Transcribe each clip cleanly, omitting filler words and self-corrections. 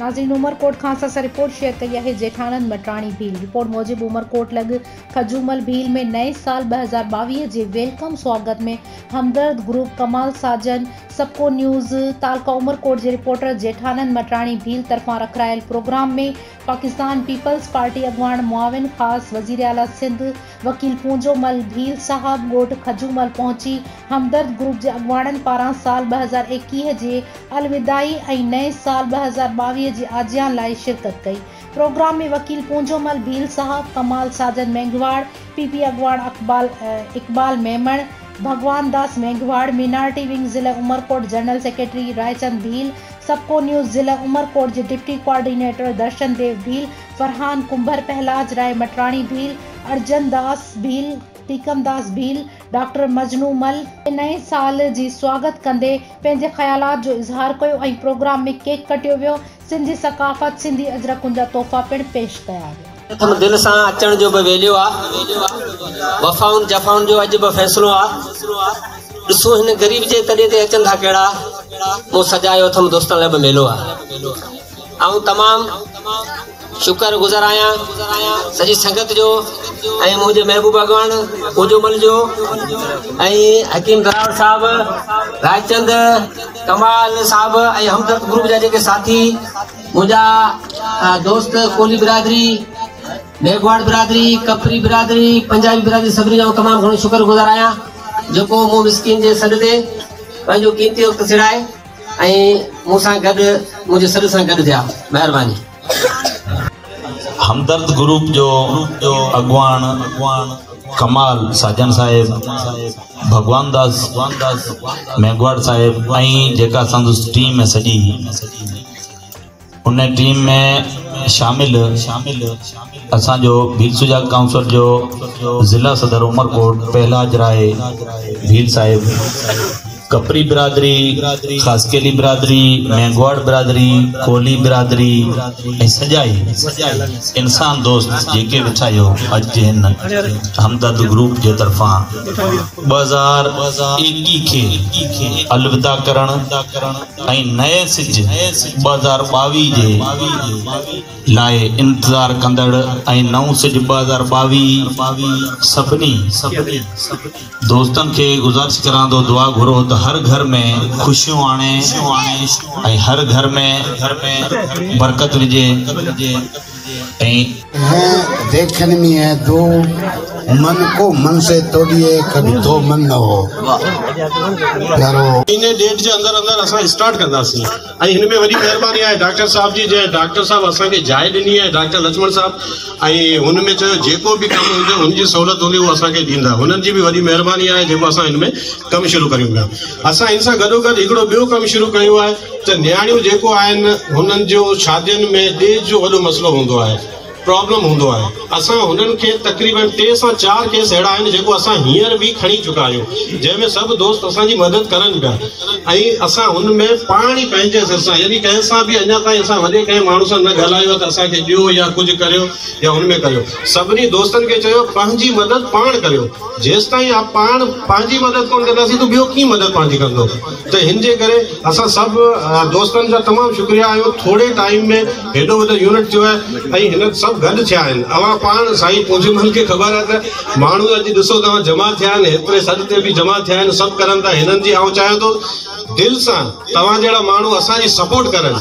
ناظرين عمرڪوٽ کان اسان سان رپورٽ شيئر ڪئي آهي جيٺانند مٽراڻي ڀيل رپورٽ موجب عمرڪوٽ لڳ کجومل ڀيل ۾ نئين سال 2022 جي welcome سواگت ۾ همدرد گروپ ڪمال ساجن سپڪو نيوز تعلقه عمرڪوٽ جي رپورٽر جيٺانند مٽراڻي ڀيل طرفان رکرايل پروگرام ۾ پاڪستان پيپلز پارٽي اڳواڻ معاون خاص وزيراعليٰ سنڌ وڪيل پونجو مل ڀيل صاحب ڳوٺ کجومل پهچي همدرد گروپ جي اڳواڻن پاران سال 2021 جي الوداعي ۽ نئين سال 2022 جي آجيان لاء شرڪت ڪئي. پروگرام ۾ وڪيل پونجو مل ڀيل صاحب، ڪمال ساجن مينگهواڙ، پي پي اڳواڻ اقبال ميمڻ، ڀڳوان داس مينگهواڙ، مينارٽي ونگ ضلع عمرڪوٽ جنرل سيڪريٽري رائچند ڀيل، سپڪو نيوز ضلع عمرڪوٽ جي ڊپٽي ڪوآرڊينيٽر درشن ديو ڀيل، فرحان ڪنڀر، پهلاج راء مٽراڻي ڀيل، ارجن داس ڀيل، ٽيڪم داس ڀيل، ڊاڪٽر مجنو مل، نئين سال جي سواگت ڪندي پنهنجي خيالات جو اظهار ڪيو ۽ پروگرام ۾ ڪيڪ ڪٽيو ويو، سنڌي ثقافت، سنڌي اجرڪن جا تحفا پڻ پيش ڪيا ويا. اٿم دل سان اچڻ جو به ويليو آ، وفائن جفائن جو اڄ به فيصلو آ، ڏسو هن غريب جي تڏي تي اچن ٿا ڪهڙا، مون سجايو اٿم دوستن لاء به ميلو آ. آئون تمام شڪر گذار آهيان سڄي سنگت جو ۽ منهنجي محبوب اڳواڻ اوجومل جو ۽ حڪيم دراوڙ صاحب، رائچند ڪمال صاحب ۽ همدرد گروپ جا جيڪي ساٿي منهنجا دوست ڪولهي برادري، ميگهواڙ برادري، ڪپري برادري، پنجابي برادري سڀني جو تمام گهڻو شڪر گذار آهيان جيڪو مون مسڪين جي سڏ تي پنهنجو قيمتي وقت سيڙائي ۽ مون سان گڏ منهنجي سڏ سان گڏ ٿيا. مهرباني. همدرد گروپ جو اڳواڻ ڪمال ساجن صاحب، ڀڳوان داس ميگهواڙ صاحب ۽ جيڪا سندس ٽيم سڄي ان ٽيم ۾ شامل اسان جو ڀيل سجاڳ ڪائونسل جو ضلع صدر عمرڪوٽ پهلاج راء ڀيل صاحب، ڪپري برادري، خاصخيلي برادري، مينگهواڙ برادري، ڪولهي برادري ۽ سڄائي انسان دوست جيڪي ويٺا آهيو اڄ جي هن همدرد گروپ جي طرفان 2021 کي الوداع ڪرڻ ۽ نئين سج 2022 جي لاء انتظار ڪندڙ ۽ نئون سج 2022 سڀني دوستن کي گذارش ڪران ٿو دعا گهرو ته هر گهر ۾ خوشيون آڻي ۽ هر گهر ۾ برڪت وجهي ۽. هين ديکن ۾ هين دو، من ڪو من سي توڙيئي ڪڀي دو من نه هو. پيارو. مهيني ڏيڍ جي اندر اندر اسان اسٽارٽ ڪنداسين ۽ هن ۾ وڏي مهرباني آهي ڊاڪٽر صاحب جي جنهن ڊاڪٽر صاحب اسان کي جاء ڏني آهي ڊاڪٽر لڇمڻ صاحب ۽ هن ۾ چيو جيڪو به ڪم هوندو هن جي سهولت هوندي اهو اسان کي ڏيندا هنن جي به وڏي مهرباني آهي جيڪو اسان هن ۾ ڪم شروع ڪريون پيا اسان هن سان گڏو گڏ هڪڙو ٻيو ڪم شروع ڪيو آهي ته نياڻيون جيڪو آهن هنن جو شادين ۾ ڏيج جو وڏو مسئلو هوندو آهي پرابلم هوندو آهي اسان هنن کي تقريبن 3 سان 4 ڪيس اهڙا آهن جيڪو اسان هينئر به کڻي چڪا آهيون جنهن ۾ سڀ دوست اسان جي مدد ڪرن پيا ۽ اسان هن ۾ پاڻ ئي پنهنجي سر سان يعني ڪنهن سان به اڃا تائين اسان وڏي ڪنهن ماڻهو سان نه ڳالهايو آهي ته اسان کي ڏيو يا ڪجهه ڪريو يا هن ۾ ڪريو سڀني دوستن کي چيو پنهنجي مدد پاڻ ڪريو جيستائين آپ پاڻ پنهنجي مدد ڪونه ڪنداسين ته ٻيو ڪيئن مدد پنهنجي ڪندو ته هن جي ڪري اسان سڀ دوستن جا تمام شڪريا آهيون ٿوري ٽائيم ۾ هيڏو وڏو يونٽ ٿيو آهي ۽ هن سڀ گڏ ٿيا آهن اوهان پاڻ سائين پونجي مل کي خبر آهي ته ماڻهو اڄ ڏسو توهان جمع ٿيا آهن هيتري سڏ تي به جمع ٿيا آهن سڀ ڪرن ٿا هنن جي آئون چاهيان ٿو دل سان توهان جهڙا ماڻهو اسان جي سپورٽ ڪرن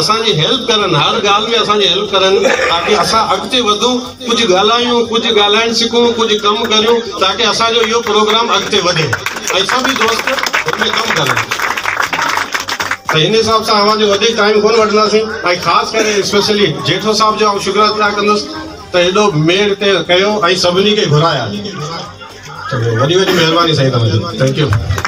اسان جي هيلپ ڪرن هر ڳالهه ۾ اسان جي هيلپ ڪرن تاڪي اسان اڳتي وڌون ڪجهه ڳالهايون ڪجهه ڳالهائڻ سکون ڪجهه ڪم ڪريون تاڪي اسان جو اهو پروگرام اڳتي وڌي ۽ سڀ دوست هن ۾ ڪم ڪرن ته هن حساب سان اوهان جو وڌيڪ ٽائيم ڪونه وٺنداسين ۽ خاص ڪري اسپيشلي جيٺو صاحب جو آئون شڪر ادا ڪندس ته ايڏو ميڙ تي ڪيو ۽ سڀني کي گهرايا وڏي وڏي مهرباني سائين توهان جي thank you.